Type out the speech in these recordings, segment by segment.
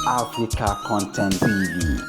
Africa Content TV.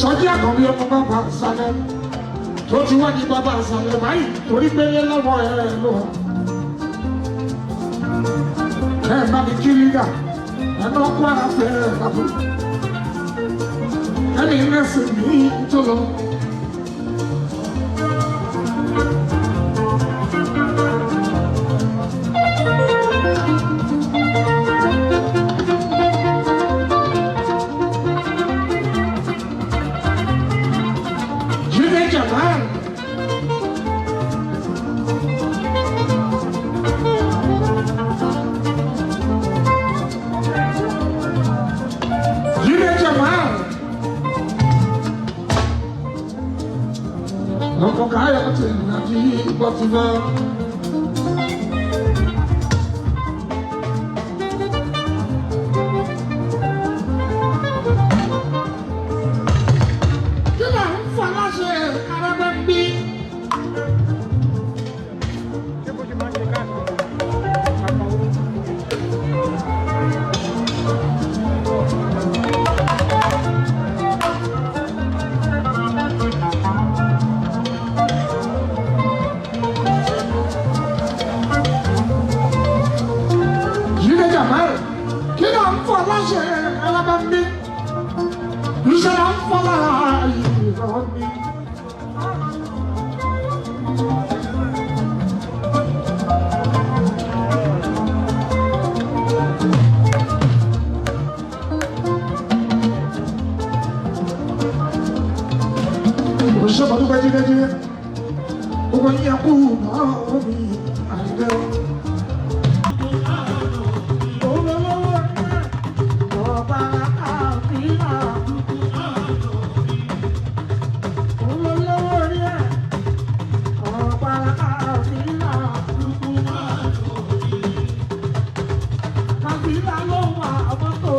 Sọjí àkànbí ọmọ bàbá àṣàlẹ̀ tó ti wá ní bàbá àṣàlẹ̀ báyìí torí pélé lọ́wọ́ ẹ ló wà. Ẹ má mi kí lídà, ẹ má kó ara fẹ́ ẹ lábò. Ẹ Lẹ́yìn mẹ́sìn ní tó lọ. Jídé Jamal. Jídé Jamal. Ọkọ̀ káyọ̀ ti nàjí bọ́tìfẹ́. Kí là ń fọ láṣẹ arábẹ́ ń bí? Ṣé bó ṣe máa ń ṣe káàkiri àpapọ̀? Jídé Jamal. Kí là ń fọ láṣẹ arábẹ́ ń bí? Iṣẹ́ là ń fọ lára ìrọ̀ mi. Òṣìṣẹ́ mọ̀ dúpẹ́ jídéjídé. Gbogbo yín kú náà omi àìdẹ́. Olówó ẹ̀ ọba àfihàn. Olówó orí ẹ̀ ọba àfihàn. Kàfílà ló wà mọ́tò.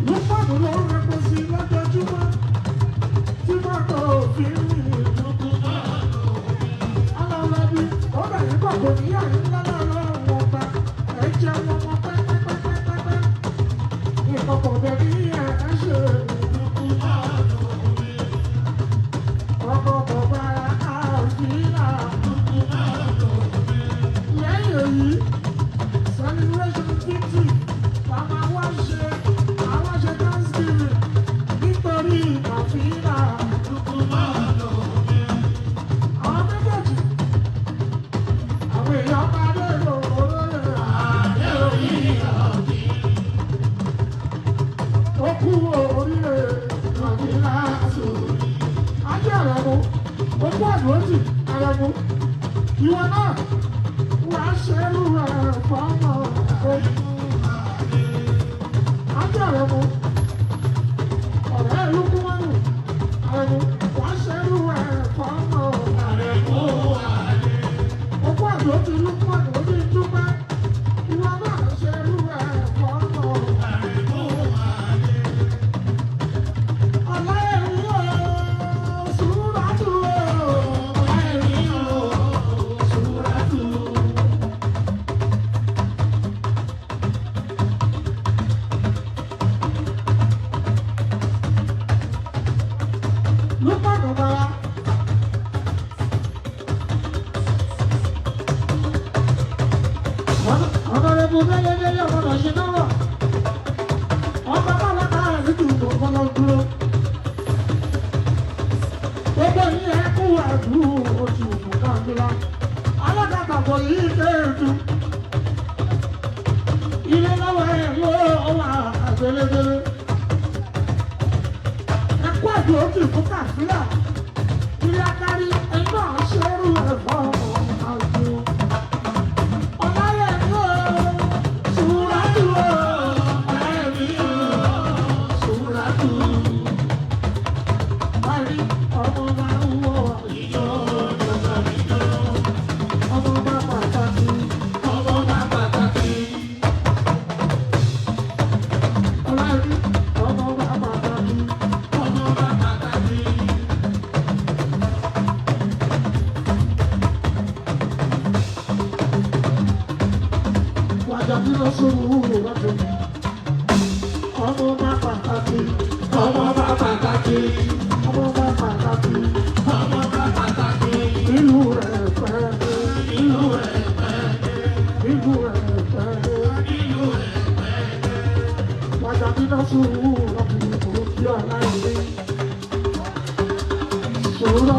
Lúpọ̀nù ló ń rẹpọ̀ sí lójoojúmọ́. Tí mọ́tò fi ń rìn. Aláwọ̀bí, ó bẹ̀rẹ̀ kọ̀kọ̀ níyàrá ńlá lọ́wọ́ ọba. Ẹ jẹ́ wọn mọ pẹ́pẹ́pẹ́pẹ́pẹ́. Ìkọ̀kọ̀ bẹ̀ ní ẹ̀ ṣe. Ọkọ̀ bàbá àfíà. Lẹ́yìn èyí, celebration victory, bàbá wa ṣe, àwọn ṣe thanksgiving nítorí àfíà. Àwọn méjèèjì, àwọn èèyàn máa lérò olóyè ààrẹ orí ó kú oríire nàìjíríà sórí. Ajé àrẹ̀mú, ó kú àdúrótì àrẹ̀mú. Ìwọ náà wàá ṣerú ẹ̀ fọ́mọ o. Ajé àrẹ̀mú, ọ̀rẹ́ ìlú kúmọ́nù àrẹ̀mú, wàá ṣerú ẹ̀ fọ́mọ àrẹ̀mú. Ó kú àdúrótì ìlú kúmọ́nù ó ní dúpẹ́. Ìwọ náà ṣerú ẹ̀ fọ́mọ àrẹ̀mú. Honorable Dele ọmọ ṣe náà ọmọ bá káàrí dùn ọmọ lọ dúró. Gbogbo yìí ẹ kú àdúró oṣù kàndínlá. Alága àpapọ̀ yìí kéèdù. Ilé lọ́wọ́ ẹ̀ ló wà àgbélébélé. Ẹ kú àdúró tì fún kàfílà. Ilé akárí ẹgbẹ́ àṣẹrù ẹ̀fọ́ àjò. Ọláyẹ̀mí o, Sùúràtù o, Ọláyẹ̀mí o, Sùúràtù. Báyìí ọmọ máa ń wọ ìjọ ìjọ. Ọmọ bá pàtàkì, ọmọ bá pàtàkì. Ọláyẹ̀mí ọmọ bá pàtàkì, ọmọ bá pàtàkì. Wàjà bí lọ sóhun lọ́jọ́. Ọmọ bá pàtàkì, ọmọ bá pàtàkì, ọmọ bá pàtàkì, ọmọ bá pàtàkì. Ìlú rẹ̀ pẹ́, ìlú rẹ̀ pẹ́, ìlú rẹ̀ pẹ́, ìlú rẹ̀ pẹ́. Wàjà Màdínà sùúrù lọ́kùnrin kò kí ọ̀la ìwé. Sùúrù.